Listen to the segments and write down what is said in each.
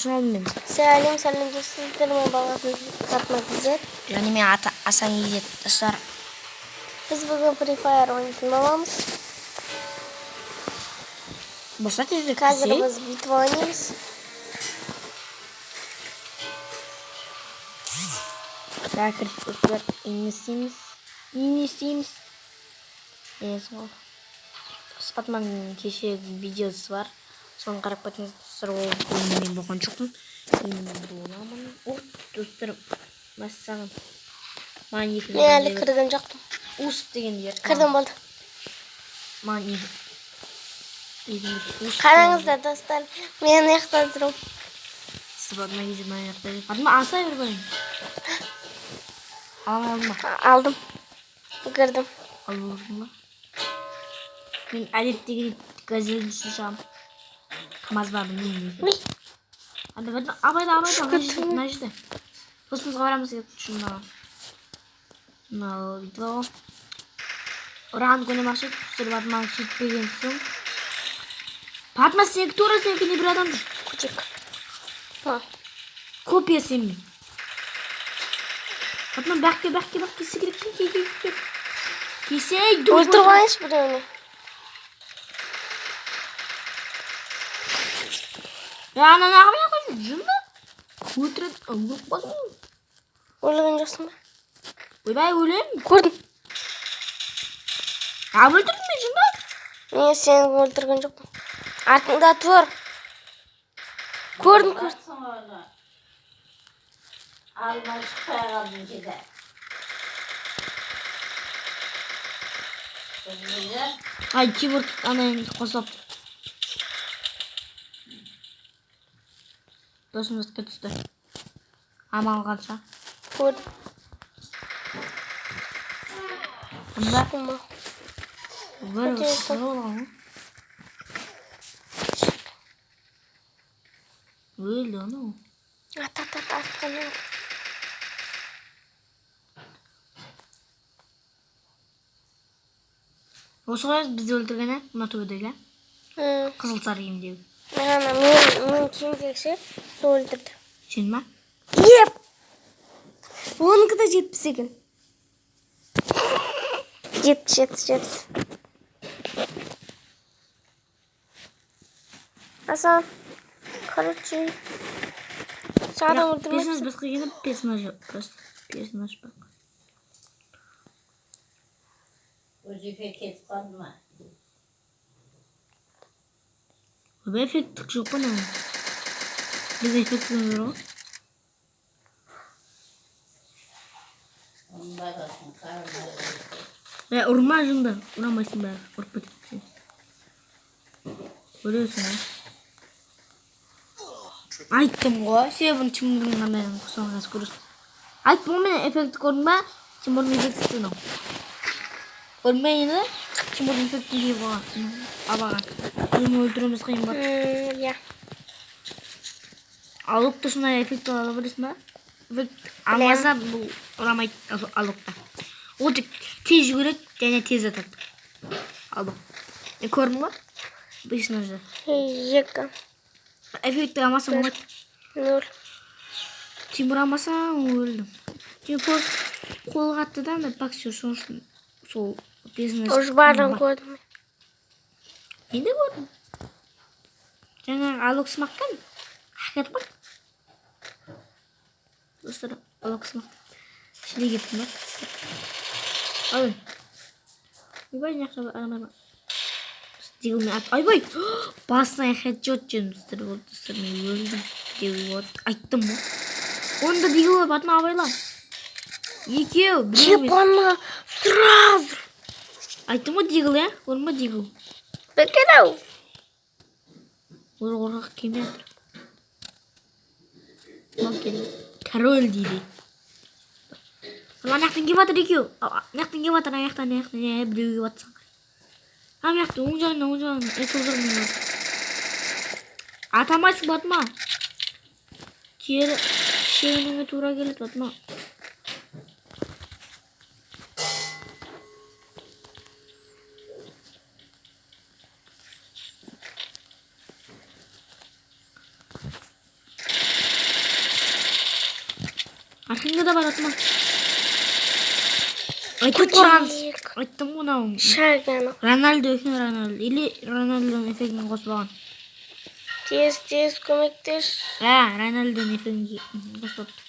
Мен. Сәлем, сәлем достар, мен балатын Фатма Гүлзат. Және мен ата Асан Езет достар. Біз бүгін Free Fire ойнайтын боламыз. Боса тезірек Қазір кірсей. біз битва ойнаймыз. Да, кіріп достар. Не істейміз? Не істейміз? Емес ғой. Фатманың кеше видеосы бар. Соны қарап кетіңіз достар. Ол бөлімде мен болған жоқпын. Енді мен боламын. О, достар, мәссаған. Маған екі Мен әлі кірген жоқпын. Усп деген жер. Кірдім болды. Маған екі. Екі усп. Қараңыздар достар, мен ана жақта тұрмын. Фатма кезі мына жақта. Фатма аса бер бәрін. Ала алма. Алдым. Кірдім. Алып алдың ба? Мен әдеттегідей газельдің үстіне шығамын. КамАЗ ба білмеймін. Уй, Анда Фатма абайла абайла мына жерде Шүкір. мына жерде. Досымызға барамыз деп үшін мына. Мынау бүйтіп алып. Ұран көне машина түсіріп Фатманың жетпеген соң. Фатма сенікі тура сенікіндей бір адам жүр. Күтек. Ма. Копия сенімен. Фатма бәкке бәкке бәкке секіріп кел кел кел кел. Келсей Өлтіріп алайыншы біреуіне. Ya ana ne yapıyorsun? Жынды. Өлтіреді. Өліп қалсың ғой. Өлген жоқсың ба? Ойбай өлемін. Көрдім. А өлтірдің мен жынды. Мен сені өлтірген жоқпын. Артыңда тұр. Көрдім, көрдім. Bıraksın onu. Alma çıkmaya kaldım ki de. Güzel. Ay keyboard ана қосып. Досым іске түсті. Амал қалса. Көрдім. Бұнда Ма. бір Өте сыры болған ғой. Өлді анау. Ат, ат, ат, артқа не бар? Осы ғой бізді өлтірген ә? Мына төбедегі ә? М, Қызыл сары киімдегі. Ана мен киімдегі ше, сол өлтірді. Сен ма? Еп! Оныкі да 70 екен. 70, 70, 70. Асан, короче, саған өлтірмепсің. Персонаж басқа келіп персонаж просто персонаж бар. Vazife ketip kaldı mı? Ойбай эффект жоқ па мынаның? Біз эффектіміз бар ғой. Onun babasının karnına. Е, ұрма жынды. Ұрамайсың бәрі. Ұрып кетеді сені. Өлесің ғой. Айттым ғой. Себебін Тимурдың қандай соны қазір көресің. Айттым ғой мен эффектті көрдің ба? Тимурдың эффекті мынау. Көрдің бе енді? Тимурдың эффектін киіп алған. Абаған. Оны өлтіруіміз қиын болады. Иә. Алокта сондай эффект ала білесің ба? Эффект алмаса бұл ұрамайды Алокта. Ол тек тез жүгіреді және тез атады. Алок. Мен көрдің ғой? Персонажды. 2, Эффектті алмаса болмайды. 0. Тимур алмаса өлдім. Тимур просто қолға атты да андай боксер сол үшін сол персонаж. Уже барлығын көрдім. Мен де көрдім. Жаңағы Алок сымақтан хакер ғой. Достар, Алок сымақ. Ішіне кеттім ба? Ой. Ойбай, мына жақта адам бар. Дегенмен ат. Ойбай! Басына хедшот жедім достар. Болды достар, мен өлдім деуге болады. Айттым ғой. Онда дигл бар, Фатма абайла. Екеу, біреу емес. Ебана, сразу. Айттым ғой дигл, иә? Көрдің ба дигл? Бекер-ау. Ол қорқақ келмей жатыр. Мынау келді. Король дейді. Ана жақтан келіп жатыр екеу. Ана жақтан келіп жатыр, ана жақтан, ана жақтан, е, біреу келіп жатсың. Ана жақтан, оң жағынан, оң жағынан, е, сол жағынан келіп жатыр. Атамайсың, Батма. Кері шегінуге тура келеді, Батма. Арқаңда да бар, Атма. Айттым қорғаныс. Көтерейік. Айттым ғой мынау. Шаг анау. Рональдо екен, Рональдо. Или Рональдоның эффектін қосып алған. Тез, тез көмектес. А, Рональдоның эффектін қосып алыпты.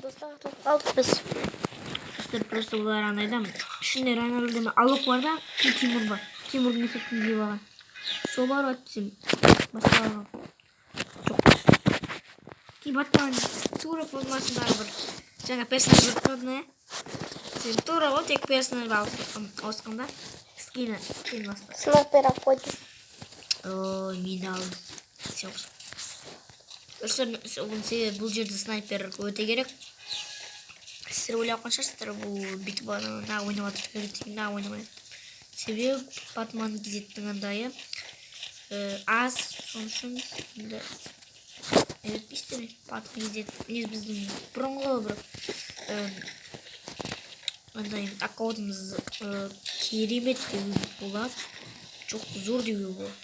Достар, ұтылып қалдық біз. Достар, просто олар андайда ішінде Рональдо мен Алок бар да, и Тимур бар. Тимурдың эффектін киіп алған. Сол бар әйтпесем басқа жоқ. Кейін Батман тура формасындағы бір жаңа персонаж көріп қалдың, иә? Сен тура ғой, тек персонаж ауысқанда скині, скин басқа. Снайпер алып қойдым. Ой, мен де алдым. Сен қос. Достар, оның себебі бұл жерде снайпер өте керек. Сіздер ойлап қалған шығарсыздар, бұл бүйтіп ана ойнап жатыр, мына ойнамайды. Себебі Батман кезеттің андайы аз, сол үшін енді әйретпейсіздер ме? Батман кезет, негізі біздің бұрынғы бір андай аккаунтымыз керемет деуге болады. Жоқ, зор деуге болады.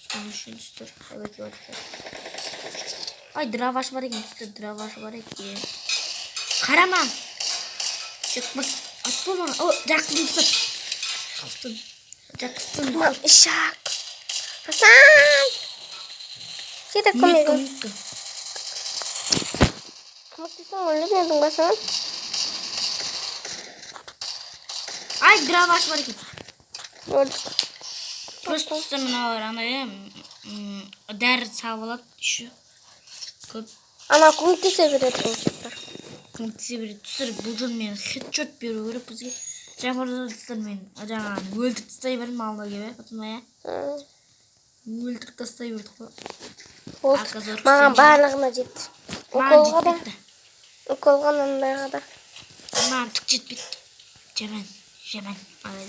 Сол үшін достар, қалай деп жатыр. Ай, дробаш бар екен, достар, дробаш бар екен. Қарама. Шықпас. Атпа маған. О, жақсы достар. Жақсы. Жақсы. Мам, шаг. Хасан! Сен де Минутка, көмек. минутка. Көмектесең өліп едің ба сен? Ай, дробаш бар екен. Өлдік. Просто достар, мыналар андай дәрі салып алады еще. Көп Ана көмектесе береді бұл жігіттер. Көмектесе береді. Достар, бұл жолы мен хедшот беру керек бізге. Жаңа достар, мен жаңа өлтіріп тастай бердім алдына келіп, потом иә. Өлтіріп тастай бердік қой. Болды. Арқа зор Маған күшті. барлығына жетті. Маған Уколға да, жетпейді. уколға мынандайға да. Маған түк жетпейді. Жаман, жаман. Алай.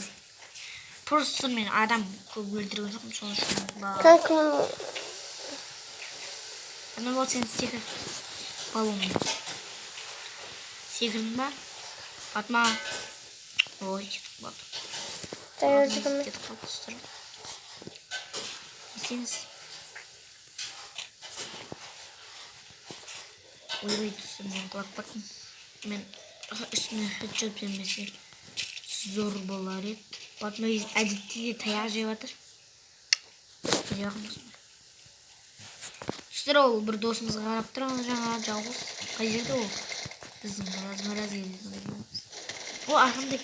Просто мен адам көп өлтірген жоқпын, сол үшін. Как кім Ана бол, сен секір. Баллон. Секірдің ба? Батма. Ой, кетіп қалды. Таяқ жедім мен. Кетіп қалды, достар. Не істейміз? Ойбай, достар, мен құлап кеттім. Мен үстіме хедшот бермесе зор болар еді. Батма әдетте де таяқ жеп жатыр. Жеп. Достар, ол бір досымызға қарап тұр, ана жаңа жалғыз. Қай жерде ол? Біздің біраз біраз елдің. О, арқамда.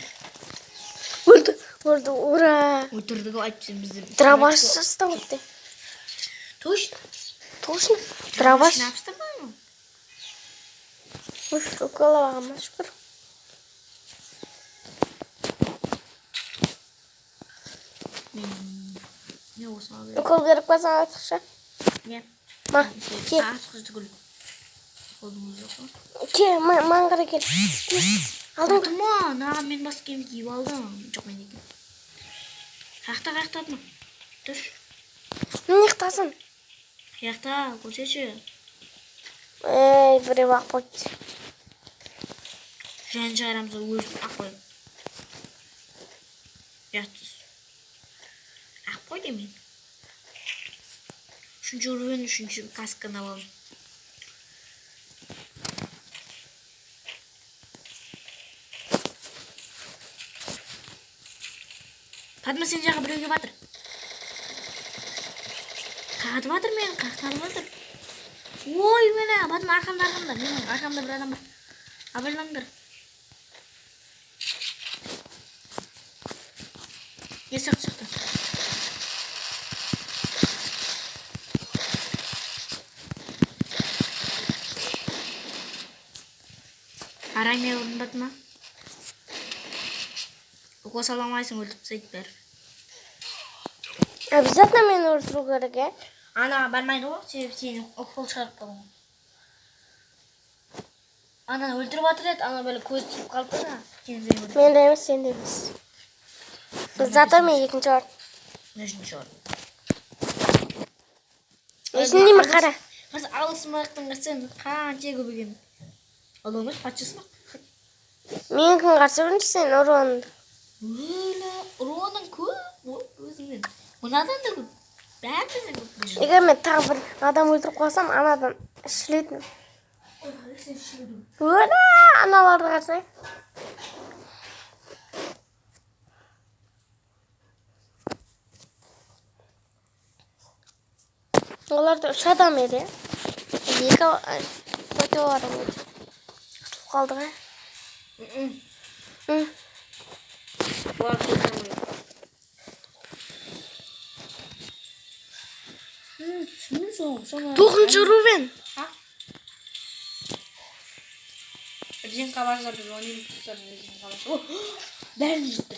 Өлді, өлді, ура! Өлтірді ғой, әйтпесе бізді. Дробаш ұстап. Точно? Точно? Дробаш. Написано ма? Уф, укол алғанма шүкір. Мен не осыны алу керек. Укол керек па саған артықша? Не? Ма, кел. Артық түгіл. Қолымыз жоқ қой. Кел, маған қарай кел. Тез. Алдың. Атма, мына мен бас киім киіп алдым. Жоқ, мен екен. Қаяқта, қаяқта, Атма? Тұр. Міне жақтасың. Қаяқта, көрсетші. Ей, біреу ақ қойды. Жан шығарамыз, өзін ақ қой. Ұятсыз. Ақ қой деймін. Үшінші уровень, үшінші касканы аламын. Фатма, сен жаққа біреу келіп жатыр. Қағытып жатыр мені, қақтанып жатыр. Ой, міне, Фатма, арқамда, арқамда. Менің арқамда бір адам бар. Абайлаңдар. Не шықты, шықты. Арай ұрдың, Батма. Укол сала алмайсың, өлтіріп тастайды бәрі. Обязательно мені өлтіру керек, ә? Ана бармайды ғой, себебі сені укол шығарып қалған. Ананы өлтіріп жатыр еді, ана бәле көзі тиіп қалды да. Сені де өлтірді. Мен де емес, сен де емес. Зато мен екінші орын. Үшінші орын. Есіңде ме, қара. Қазір алысмақтың қарасаң қанша көп екен. Ал емес, патшасы ма? Менікін қарсы бірінші сен ұрынды. Өлі, ұруының көп ғой өзіңнен. Мынадан да көп. Бәрі көп. Егер мен тағы бір адам өлтіріп қалсам, анадан шілетін. Ура! Аналарды қарасай. Оларда үш адам еді. Екі өте адам еді. Ұтылып қалдық, ә? М. Олар көтермейді. Соны. Тоғызыншы уровень. Бірден барса, біз ойнаймыз, достар, бірден барса. О, бәрін жетті.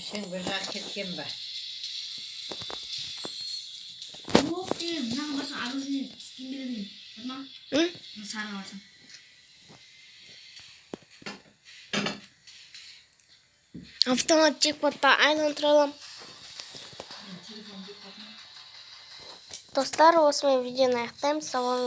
Сен бір жақ кеткен бе? Жоқ, мынаған барсаң, оружие скин береді. Фатма, М? мына сарыға барсаң. Автомат джекпотта айландыра аламын. Достар, осымен видеоны аяқтаймыз. Сау болыңыз.